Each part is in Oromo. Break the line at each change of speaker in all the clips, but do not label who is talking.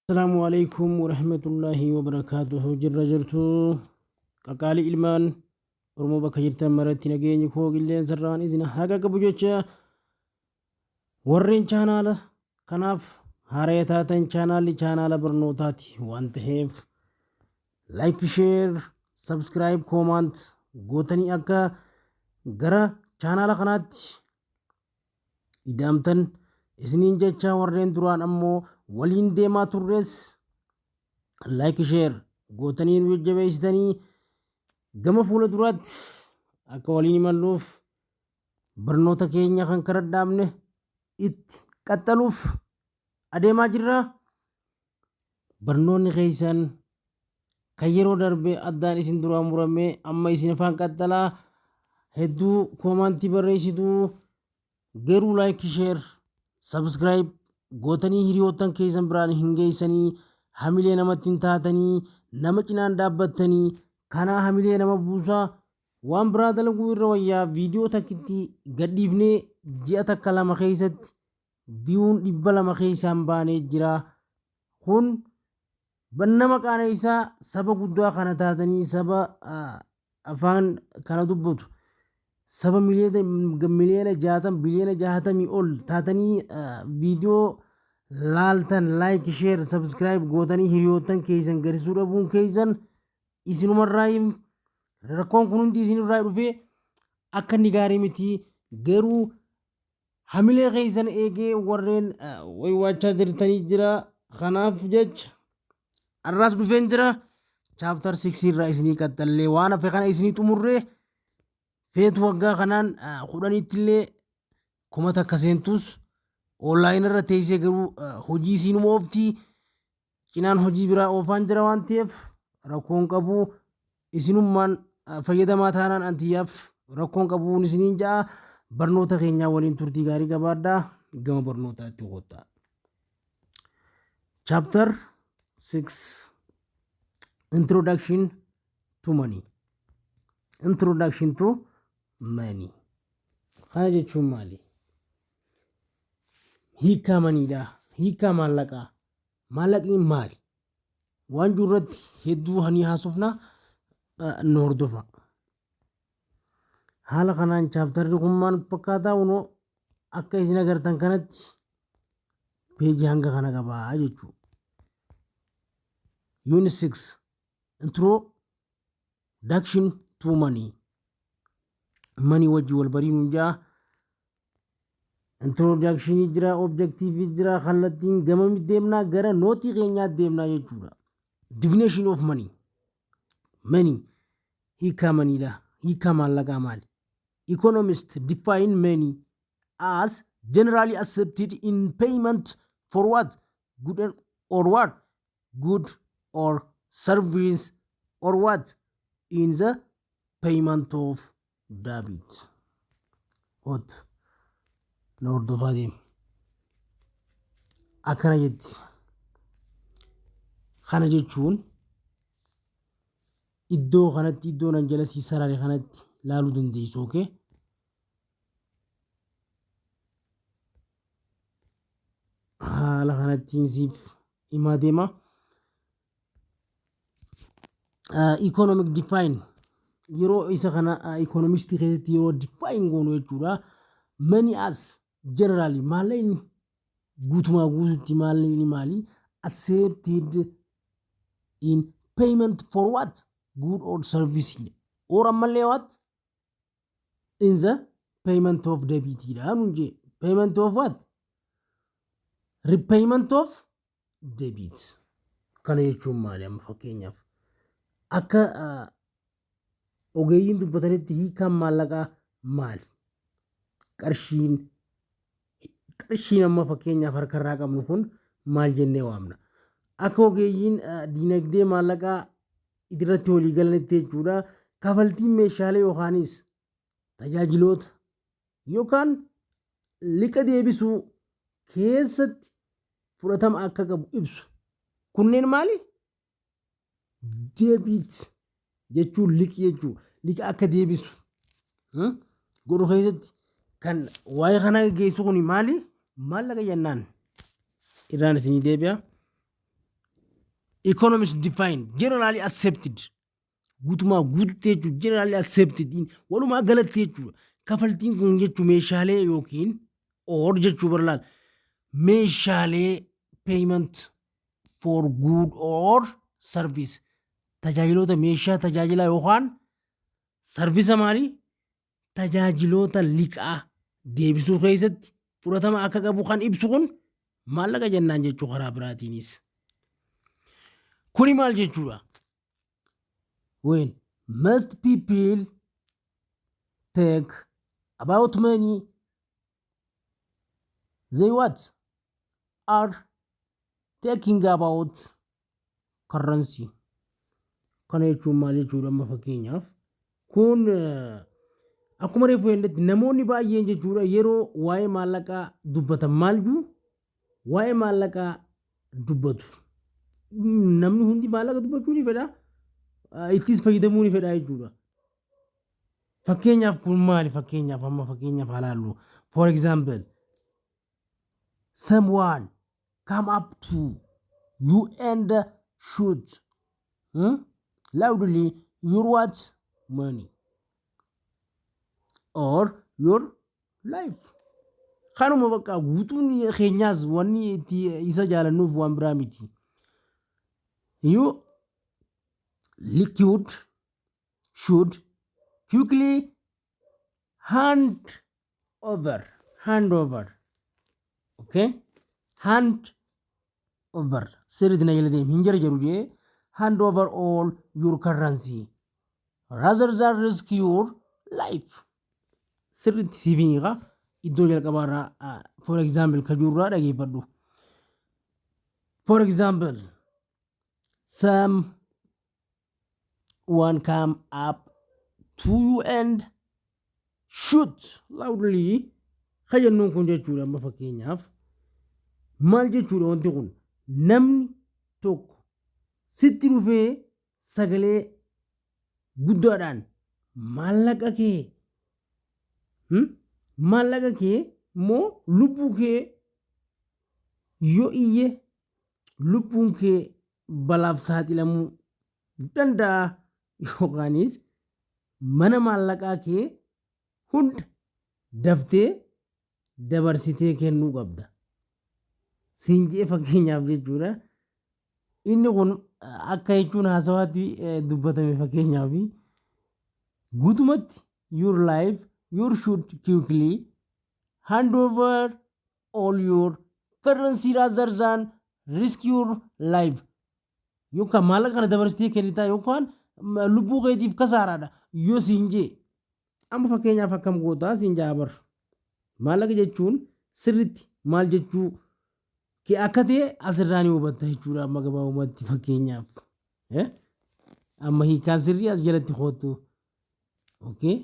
Assalaamu alaikum warahmatullaahi wabarakaatuhu. Jirra jirtu, qaqaalii ilmaan Oromoo bakka jirtan maratti nageenyi koo qilleensarraan isin haqa qabu jecha, warreen chaanaala kanaaf haaraya taatan, chaanaalli chaanaala barnootaati waan ta'eef like, share, subscribe, comment gootanii akka gara chaanaala kanaatti ida'amtan isiniin jecha, warreen duraan ammoo waliin deemaa turres like, share gootanii nu jajjabeessitanii gama fuula duraatti akka waliin imalluuf, barnoota keenya kan kara dhaabne itti qaxxaluuf adeemaa jirra. Barnoonni keessan kan yeroo darbe addaan isin duraa murame amma isin afaan qaxxalaa. Hedduu koomaantii barreessitu, garuu like, share, subscribe gootanii hiriyoottan keessan biraan hin geessanii, hamilee namatti hin taatanii, nama cinaan dhaabbattanii kanaa hamilee nama buusaa. Waan biraa dalaguu irra wayyaa viidiyoo takkitti gadhiifnee ji'a takka lama keessatti viewn 200 keessaan baanee jira. Kun nama qaaneessaa. Saba guddaa kana taatanii, saba afaan kana dubbatu, saba miliyoona 60, biliyoona 60 ol taatanii, viidiyoo laaltan like, share, subscribe gootanii hiriyoottan keessan garsisuu dhabuun keessan isinumarraa. Rakkoon kun hundi isinirraa dhufee akka inni gaarii miti, garuu hamilee keessan eegee warreen waywaachaa jirtanii jira. Kanaaf jecha har'aas dhufeen jira. Chapter 6 irraa isinii qaxxallee waan hafe kana isinii xumurree, feetu waggaa kanaan 10tti illee 1000 seentus online irra teessee, garuu hojii isiinuma ooftii cinaan hojii biraa oofaan jira waan ta'eef rakkoon qabu. Isinummaan fayyadamaa taanaan antiyyaaf rakkoon qabuun isiniin ja'a. Barnoota keenyaa waliin turtii gaarii qabaadhaa. Gama barnootaatti kottaa. Chapter 6, Introduction to Money. Introduction to Money. Kana jechuun maali? Hiikkaa moneydha. Hiikkaa maallaqaa. Maallaqni maali? Waan jiru irratti hedduu hani haasofna, nu hordofa. Haala kanaan chapterri kun maal fakkaataa? Kunoo akka isin agartan kanatti peejii hanga kana qabaa jechuudha. Unit 6, Introduction to Money. Money wajji wal bariin jaa. Introduction jira, objective jira, kallattiin gama deemnaa, gara nootii keenyaa deemnaa jechuudha. Definition of money. Money, hiikaa moneydha. Hiikaa maallaqaa maali? Economist define money as generally accepted in payment for what? Good or what? Good or service or what? In the payment of debt. What? Na hordofaa deema. Akkana jetti. Kana jechuun iddoo kanatti, iddoo nan jala sii sarare kanatti laaluu dandeessu, okay? Haala kanattiin siif himaa deema. Economic define yeroo isa kana economistii keessatti yeroo define goonu jechuudha. Money as generally, maallaqni guutumaa guututti maallaqni maali? Accepted in payment for what? Good or service or ammallee what? In the payment of debt dha nuun jee. Payment of what? Repayment of debt. Kana jechuun maali? Amma fakkeenyaaf akka ogeeyyiin dubbatanitti hiikaan maallaqaa maali? Qarshiin amma fakkeenyaaf harkarraa qabnu kun maal jennee waamna? Akka ogeeyyiin diinagdee maallaqaa irratti walii galanitti jechuudha. Kafaltiin meeshaalee yookaanis tajaajiloota yookaan liqa deebisuu keessatti fudhatama akka qabu ibsu. Kunneen maali? Debt jechuun liqii jechuudha. Liqa akka deebisu godhu keessatti kan waa'ee kana gaggeessu kun maali? Maallaqa jennaan. Irraan isinii deebi'a. Economists define generally accepted, guutumaa guututti jechuudha, generally accepted, walumaa galatti jechuudha. Kafaltiin kun jechuun meeshaalee yookiin or jechuu barlaal meeshaalee, payment for good or service, tajaajiloota, meeshaa tajaajilaa yookaan service maalii, tajaajiloota liqaa deebisuu keessatti fudhatama akka qabu kan ibsu kun maallaqa jennaan jechuu karaa biraatiinis. Kuni maal jechuudha? When most people talk about money, they what are talking about? Currency. Kana jechuun maal jechuudha? Amma fakkeenyaaf kun akkuma reefu jennetti namoonni baay'een jechuudha yeroo waa'ee maallaqaa dubbatan maal jiru, waa'ee maallaqaa dubbatu. Namni hundi maallaqa dubbachuu ni fedha. Ittis fayyadamuu ni fedha jechuudha. Fakkeenyaaf kun maali? Fakkeenyaaf amma fakkeenyaaf haa ilaallu. For example, someone come up to you and shout loudly your what? Money or your life. Kanuma bakka guutuun keenyaas wanni itti isa jaalannuuf waan biraa miti. You liquid should quickly hand over, okay, hand over, sirriitti na jala deemi, hin jarjaru jee, hand over all your currency rather than risk your life. Sirriitti siif hiika iddoo jalqabaarraa for example kajuurraa dhageeffadhu. For example, someone come up to you and shout loudly kajennuun kun jechuudha. Amma fakkeenyaaf maal jechuudha wanti kun? Namni tokko sitti dhufee sagalee guddaadhaan maallaqa kee moo lubbuu kee yoo iyye lubbuun kee balaaf saaxilamuu danda'a yookaanis mana maallaqaa kee hunda daftee dabarsitee kennuu qabda. Siin jee fakkeenyaaf jechuudha. Inni kun akka jechuun haasawaatti dubbatame. Fakkeenyaaf guutumatti your life, you should quickly hand over all your currency rather than risk your life. Yookaan maallaqa kana dabarsitee kennitaa yookaan lubbuu keetiif kasaaraadha yoo siin jee, amma fakkeenyaaf akkam gootaa siin jaa bar. Maallaqa jechuun sirritti maal jechuu kee akka ta'e asirraa ni hubatta jechuudha. Amma gabaabumatti fakkeenyaaf amma hiikaan sirrii as jalatti hoottu. Okay,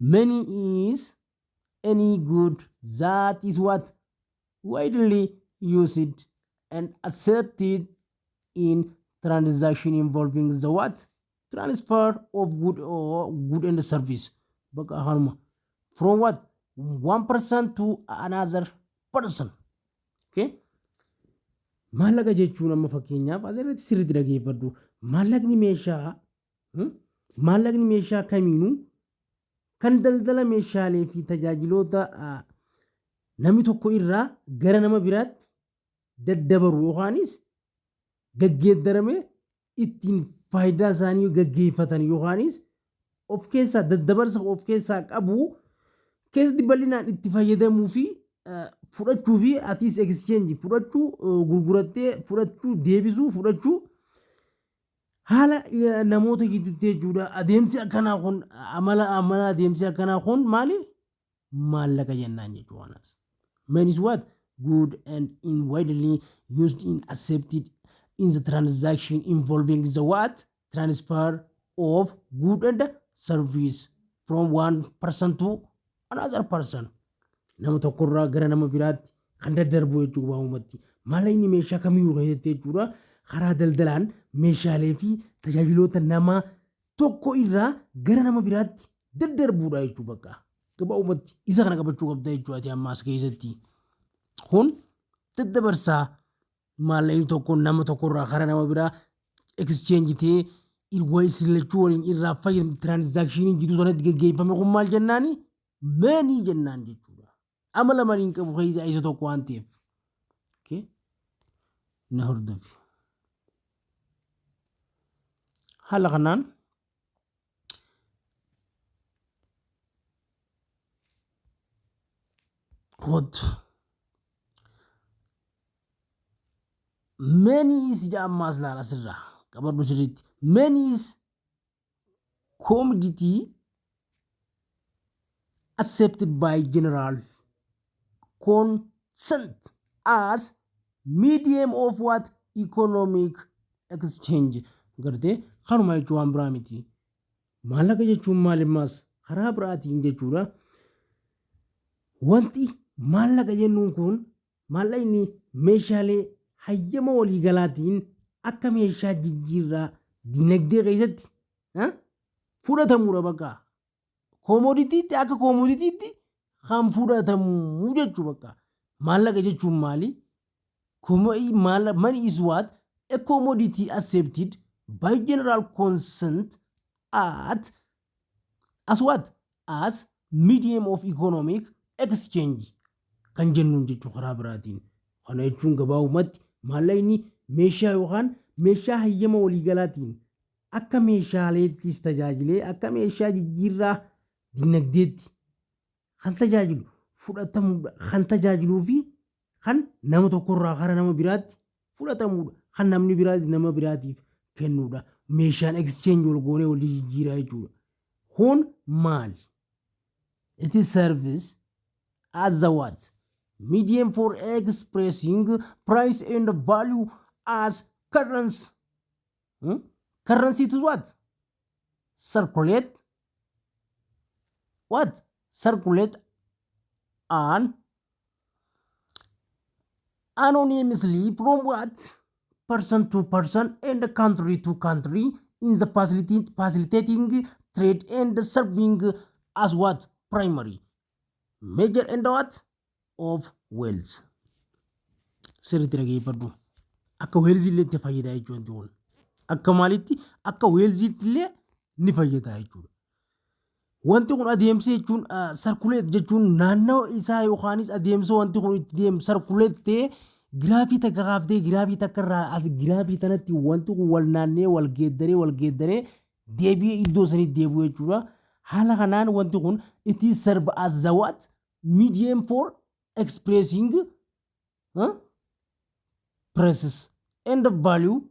money is any good that is what widely used and accepted in transaction involving the what? Transfer of good or good and service, bakka afaanuma, from what? One person to another person. Okay, maallaqa jechuun amma fakkeenyaaf asirratti sirriitti dhageeffadhu. Maallaqni meeshaa kamiinuu kan daldala meeshaalee fi tajaajiloota namni tokko irraa gara nama biraatti daddabaru yookaanis gaggeeddarame ittiin faayidaa isaanii gaggeeffatan yookaanis of keessaa daddabarsa of keessaa qabu keessatti bal'inaan itti fayyadamuu fi fudhachuu fi atiis exchange fudhachuu, gurgurattee fudhachuu, deebisuu, fudhachuu haala namoota gidduutti jechuudha. Adeemsi akkanaa kun amala adeemsi akkanaa kun maali? Maallaqa jennaan jechuudha. Kanas. Money is what? Good and in widely used in accepted in the transaction involving the what? Transfer of good and service from one person to another person. Nama tokkorraa gara nama biraatti kan daddarbu jechuudha waamumatti. Maallaqni meeshaa kamiyyuu keessatti jechuudha karaa daldalaan meeshaalee fi tajaajiloota nama tokko irraa gara nama biraatti daddarbuudha jechuudha bakka. Gabaabumatti isa kana qabachuu qabda jechuudha ati ammaas keessatti. Kun daddabarsaa Maallaqni tokko nama tokkorraa kara nama biraa exchange ta'ee isin lachuu waliin irraa fayyadamu transaction jidduu sanatti geggeeffame kun maal jennaani? Money jennaan jechuudha. Amala maniin qabu keessaa isa tokko waan ta'eef. Okay. Na hordofi. Haala kanaan kootu. Money is jedha ammaas laala asirraa qabadhu sirriitti. Money is commodity accepted by general consent as medium of what economic exchange gartee kanuma jechuun waan biraa miti. Maallaqa jechuun maal immaas karaa biraatiin jechuudha. Wanti maallaqa jennuun kun maallaqni meeshaalee hayyama waliigalaatiin akka meeshaa jijjiirraa dinagdee keessatti fudhatamuudha bakka. Commodityitti akka commodityitti kan fudhatamu jechuu bakka. Maallaqa jechuun maali? Money is what? A commodity accepted by general consent at as what? As medium of economic exchange kan jennuun jechuu karaa biraatiin. Kana jechuun gabaabumatti maallaqni meeshaa yookaan meeshaa hayyama waliigalaatiin akka meeshaaleettis tajaajilee akka meeshaa jijjiirraa dinagdeetti kan tajaajilu fudhatamuudha kan tajaajiluu fi kan nama tokkorraa kara nama biraatti fudhatamuudha kan namni biraas nama biraatiif kennuudha meeshaan exchange wal goonee wal jijjiiraa jechuudha. Kun maali? It is service as a what? Medium for expressing price and value as currency. Hmm? Currency to what? Circulate. What? Circulate on anonymously from what? Person to person and country to country in the facilitating trade and serving as what? Primary measure and what? Of wealth. Sirriitti dhageeffadhu. Akka wealthii illee itti fayyada jechuudha wanti kun. Akka maalitti? Akka wealthiitti illee ni fayyada jechuudha. Wanti kun adeemsa jechuun circulate jechuun naannawa isaa yookaanis adeemsa wanti kun itti deemu circulate ta'ee giraafii takka kaaftee giraafii takka irraa as giraafii tanatti wanti kun wal naannee wal geeddaree wal geeddaree deebi'ee iddoo sanitti deebi'u jechuudha. Haala kanaan wanti kun it is serve as the what? Medium for expressing prices and value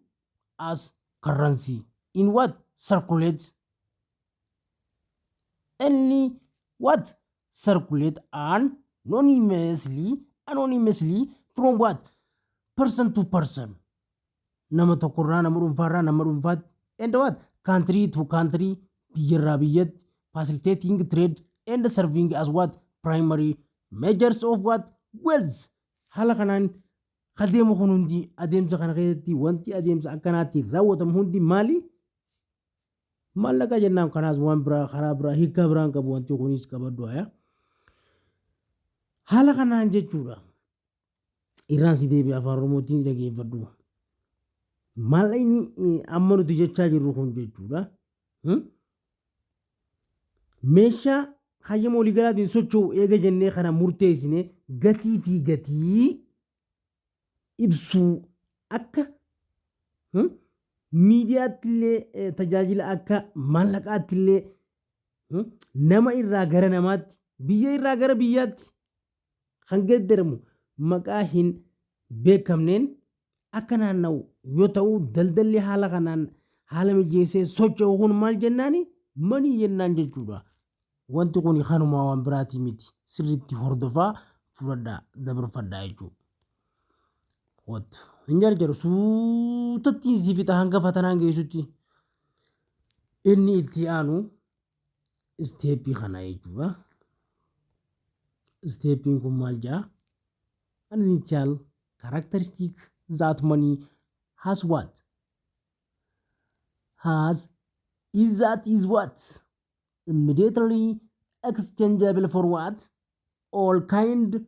as currency in what? Circulate any what? Circulate anonymously from what? Person to person, nama tokkorraa nama dhuunfaarraa nama dhuunfaatti, and what? Country to country, biyyarraa biyyatti, facilitating trade and serving as what? Primary measures of what? Wealth. Haala kanaan adeemu kun hundi adeemsa kana keessatti wanti adeemsa akkanaatiin raawwatamu hundi maali? Maallaqa jennaan. Kanaas waan biraa karaa biraa hiikaa biraan qabu wanti kunis qabaddu haya. Haala kanaan jechuudha. Irraan si deebi'e afaan Oromootiin dhageeffadhu. Maallaqni amma nuti jechaa jirru kun jechuudha. Meeshaa hayyama waliigalaatiin socho'u eega jennee kana murteessine gatii fi gatii ibsuu akka miidiyaatti illee tajaajila akka maallaqaatti illee nama irraa gara namaatti biyya irraa gara biyyaatti kan geeddaramu maqaa hin beekamneen akka naanna'u yoo ta'u daldalli haala kanaan haala mijeessee socho'u kun maal jennaani? Money jennaan jechuudha. Wanti kun kanuma waan biraatii miti, sirriitti hordofaa fudhadhaa dabarfadhaa jechuudha. What? Hin jarjaru, suutatti si fixa hanga fatanaan geessutti. Inni itti aanu stepii kana jechuudha. Stepiin kun maal jedha? Essential characteristic that money has what? Has is that is what? Immediately exchangeable for what? All kind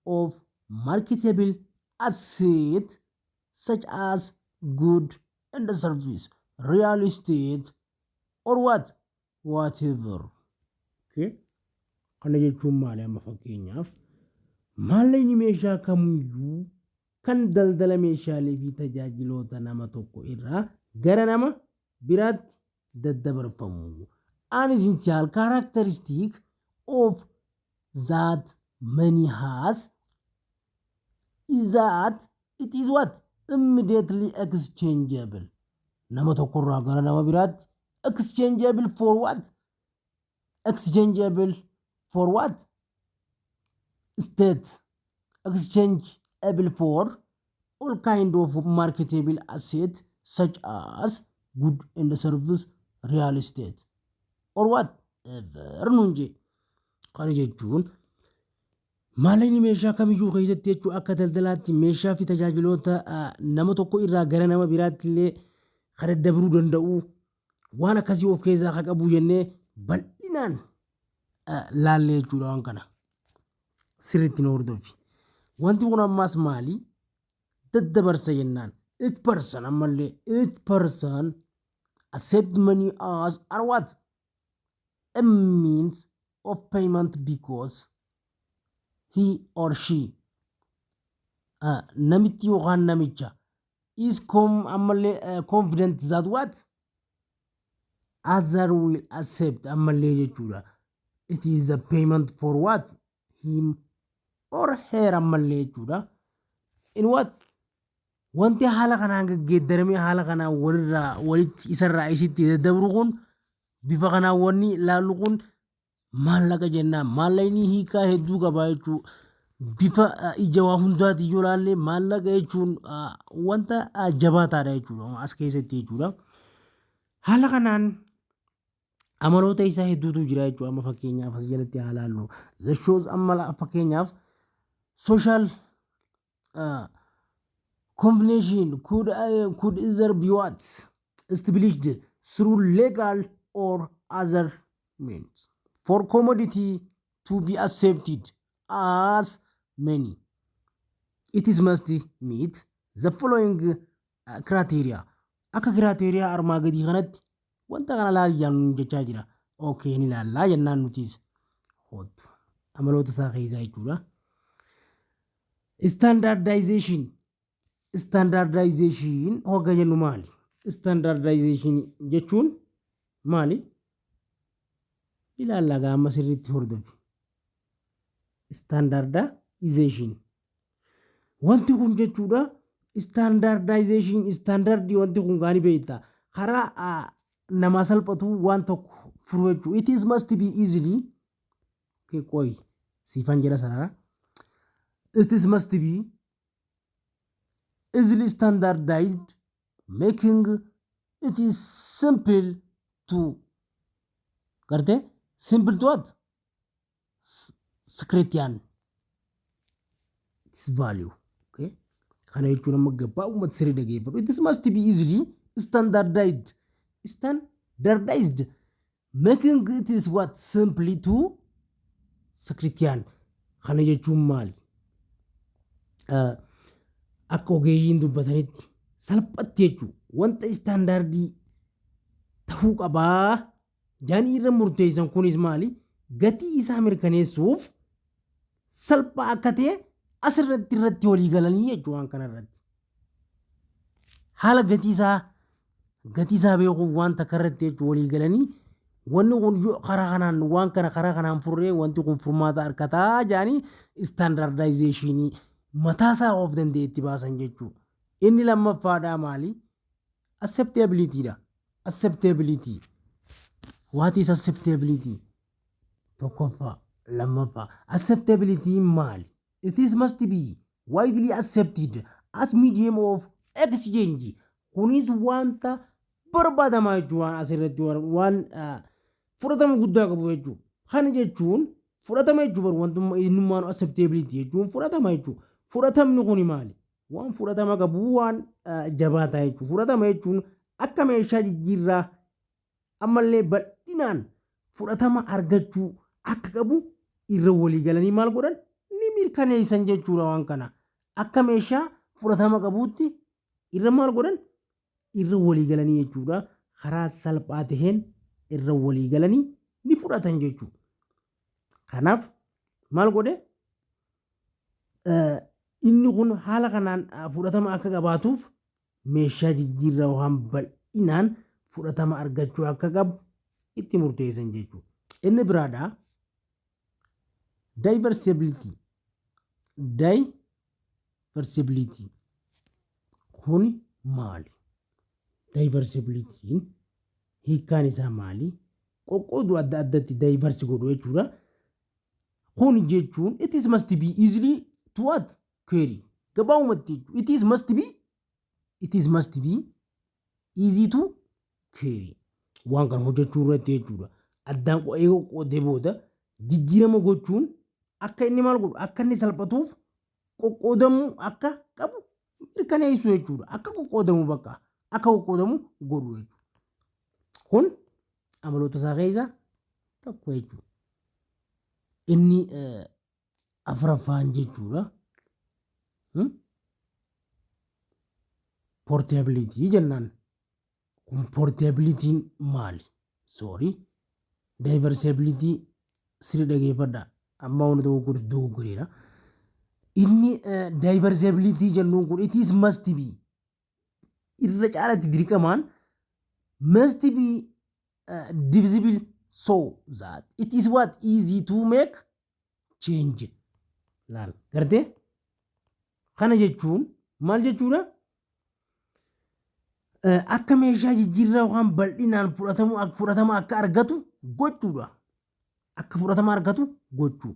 of marketable asset. such as good and service, real estate or what? Whatever. Okay. Kana jechuun maali? Amma fakkeenyaaf, maallaqni meeshaa kamiyyuu kan daldala meeshaalee fi tajaajiloota nama tokko irraa gara nama biraatti daddabarfamu. An essential characteristic of that money has is that it is what? Immediately exchangeable. Nama tokkorraa gara nama biraatti exchangeable for what? Exchangeable for what? State. Exchangeable for all kind of marketable asset such as good and service, real estate or whatever nuun jee. Kana jechuun maallaqni meeshaa kamiyyuu keessatti jechuu akka daldalaatti meeshaa fi tajaajiloota nama tokko irraa gara nama biraatti illee kan daddabruu danda'u, waan akkasii of keessaa kan qabu jennee bal'inaan laallee jechuudha waan kana. Sirriitti nu hordofi. Wanti kun ammaas maali? Daddabarsa jennaan. Each person, ammallee, each person accept money as are what? A means of payment because he or she, namitti yookaan namicha, is com ammallee confident that what? Other will accept ammallee jechuudha. It is a payment for what? Him or her ammallee jechuudha. In what? Wanti haala kanaan geggeeddaramee haala kanaan walirraa walitti isarraa isitti daddabru kun, bifa kanaan wanni laallu kun maallaqa jennaan. Maallaqni hiikaa hedduu qaba jechuudha. Bifa ija waa hundaati yoo laalle, maallaqa jechuun wanta jabaataadha jechuudha as keessatti jechuudha. Haala kanaan amaloota isaa hedduutu jira jechuudha. Amma fakkeenyaaf as jalatti haa laallu. The shows amma fakkeenyaaf social combination could either be what? Established through legal or other means. For commodity to be accepted as money, it is must meet the following criteria. Akka criteria armaa gadii kanatti wanta kana laal jechaa jira. Okay, ni ilaallaa jennaan nutis. Hootu. Amaloota isaa keessaa jechuudha. Standardization. Standardization hogga jennu maali? Standardization jechuun maali? Ilaallaa gaa, amma sirriitti hordofi. Standardization. Wanti kun jechuudha, standardization, standardii wanti kun gaanii beektaa, karaa namaa salphatu waan tokko furu jechuudha. It is must be easily, qoy, siifan jedha sarara. It is must be easily standardized, making it is simple to garte, simple to what? Ascertain its value. Okay, kana jechuun amma gabaabumatti sirrii dhageeffadhu. It is must be easily standardized, making it is what? Simply to ascertain. Kana jechuun maali? Akka ogeeyyiin dubbatanitti salphatti jechuudha. Wanta standardii ta'uu qabaa jaanii irra murteessan kunis maali? Gatii isaa mirkaneessuuf salphaa akka ta'e asirratti irratti walii galanii jechuudha waan kana irratti. Haala gatii isaa beekuuf waan takka irratti jechuudha walii galanii, wanni kun karaa kanaan, waan kana karaa kanaan furree wanti kun furmaata harkataa jaanii standardizationii mataasaa of danda'e itti baasan jechuudha. Inni lammaffaadhaa maali? Acceptabilityidha. Acceptability. What is acceptability? Tokkoffaa, lammaffaa. Acceptability maali? It is must be widely accepted as medium of exchange. Kunis wanta barbaadamaa jechuudha, waan asirratti waan fudhatama guddaa qabu jechuudha. Kana jechuun fudhatama jechuudha, wantummaa innummaan acceptability jechuun fudhatama jechuudha. Fudhatamni kuni maali? Waan fudhatama qabu, waan jabaataa jechuudha. Fudhatama jechuun akka meeshaa jijjiirraa ammallee bal'inaan fudhatama argachuu akka qabu irra walii galanii maal godhan? Ni mirkaneessan jechuudha waan kana. Akka meeshaa fudhatama qabuutti Irra maal godhan? Irra walii galanii jechuudha. Karaa salphaa taheen irra walii galanii ni fudhatan jechuudha. Kanaaf maal godhe? Inni kun haala kanaan fudhatama akka qabaatuuf meeshaa jijjiirraa yookaan bal'inaan fudhatama argachuu akka qabu itti murteessan jechuudha. Inni biraadha diversibility. Diversibility kun maali? Diversibilityn hiikkaan isaa maali? Qoqqooduu adda addatti diverse godhu jechuudha. Kun jechuun it is must be easily to what? Carry. Gabaabumatti jechuudha. It is must be easy to carry. Waan kana hojjechuu irratti jechuudha. Addaan eega qoqqoodee booda jijjiirama gochuun akka inni maal godhu, akka inni salphatuuf qoqqoodamuu akka qabu mirkaneessu jechuudha. Akka qoqqoodamu, bakka akka qoqqoodamu godhu jechuudha. Kun amaloota isaa keessaa tokko jechuudha. Inni afuraffaan jechuudha. Portability jennaan. Kun portabilityn maali? Sorry. Diversibility sirrii dhageeffadha. Amma waan dogoggoreera. Inni diversibility jennuun kun it is must be irra caalatti dirqamaan must be divisible so that it is what? Easy to make change. Laal, gartee, kana jechuun maal jechuudha? Akka meeshaa jijjiirraa yookaan bal'inaan fudhatamu, fudhatama akka argatu gochuudha. Akka fudhatama argatu gochuu.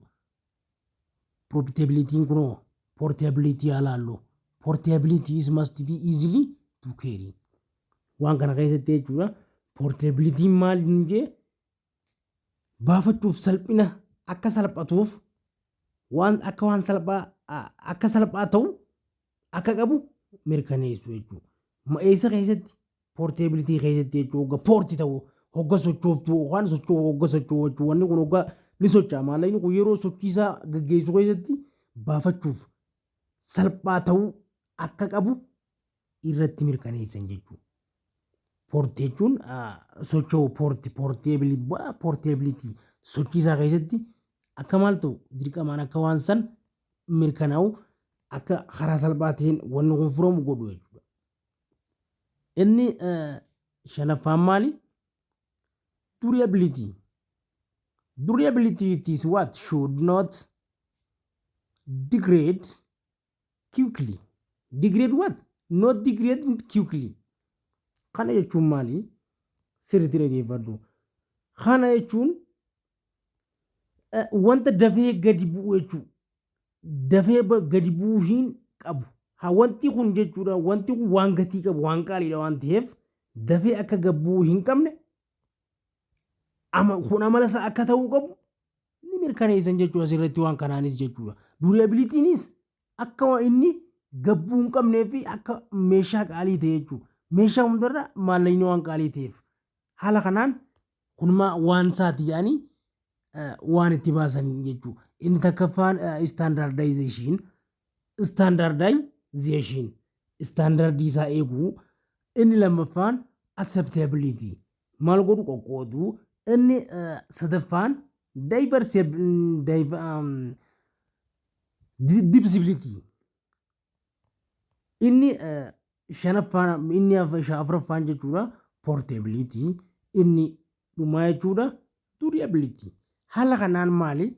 Profitabilityn kunoo portability alaallu. Portability is must be easily to carry. Waan kana keessatti jechuudha. Portabilityn maal nu jee? Baafachuuf salphina akka salphatuuf, waan akka waan salphaa akka salphaa ta'u akka qabu mirkaneessu jechuudha. Eessa keessatti? Portability keessatti jechuudha. Hogga port ta'u, hogga sochooftuu yookaan socho'u, hogga socho'u jechuudha. Wanni kun hogga ni socho'a. Maallaqni kun yeroo sochiisaa gaggeessu keessatti baafachuuf salphaa ta'uu akka qabu irratti mirkaneessan jechuudha. Port jechuun socho'u, port portability sochiisaa keessatti akka maal ta'u, dirqamaan akka waan san mirkanaa'u, akka karaa salphaa ta'een wanni kun furamu godhu jechuudha. Inni shanaffaan maali? Durability. Durability, it is what? Should not degrade quickly. Degrade what? Not degrade quickly. Kana jechuun maali? Sirriitti dhageeffadhu. Kana jechuun wanta dafee gadi bu'u jechuudha. Dafee gadi bu'uu hin qabu. Haa, wanti kun jechuudha, wanti kun waan gatii qabu, waan qaaliidha waan ta'eef dafee akka gad bu'uu hin qabne, kun amala isaa akka ta'uu qabu ni mirkaneessan jechuudha asirratti waan kanaanis jechuudha. Durabilitynis akka inni gad bu'uu hin qabnee fi akka meeshaa qaalii ta'e jechuudha. Meeshaa hundarra maallaqni waan qaalii ta'eef haala kanaan kunuma waan isaati jedhanii waan itti baasan jechuudha. Inni takkaffaan standardization, standardization standardii isaa eeguu. Inni lammaffaan acceptability, maal godhu? Qoqqooduu. Inni sadaffaan divisibility. Inni shanaffaan, inni afuraffaan jechuudha portability. Inni dhumaa jechuudha durability. Haala kanaan maali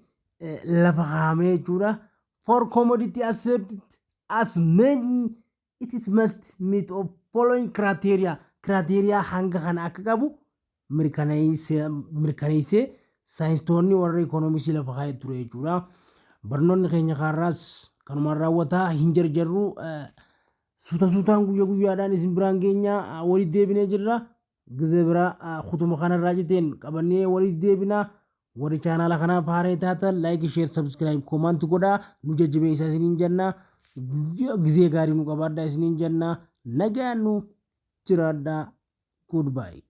lafa kaa'amee jechuudha. For commodity accepted as many, it is must meet of following criteria. Criteria hanga kana akka qabu mirkaneessee saayinsistoonni warra ikoonomiksii lafa kaa'ee ture jechuudha. Barnoonni keenya kaarraas kanumaan raawwataa hin jarjarru. Suuta suutaan guyyaa guyyaadhaan isin biraan geenya, walitti deebinee jirra. Gizee biraa kutuma kanarraa jiteen qabannee walitti deebinaa. Warri chaanaala kanaaf haaree taatan like, share, subscribe, comment godhaa nu jajjabeessaa isiniin jenna. Gizee gaarii nu qabaadhaa isiniin jenna. Nagaan nu jiraadhaa. Goodbye.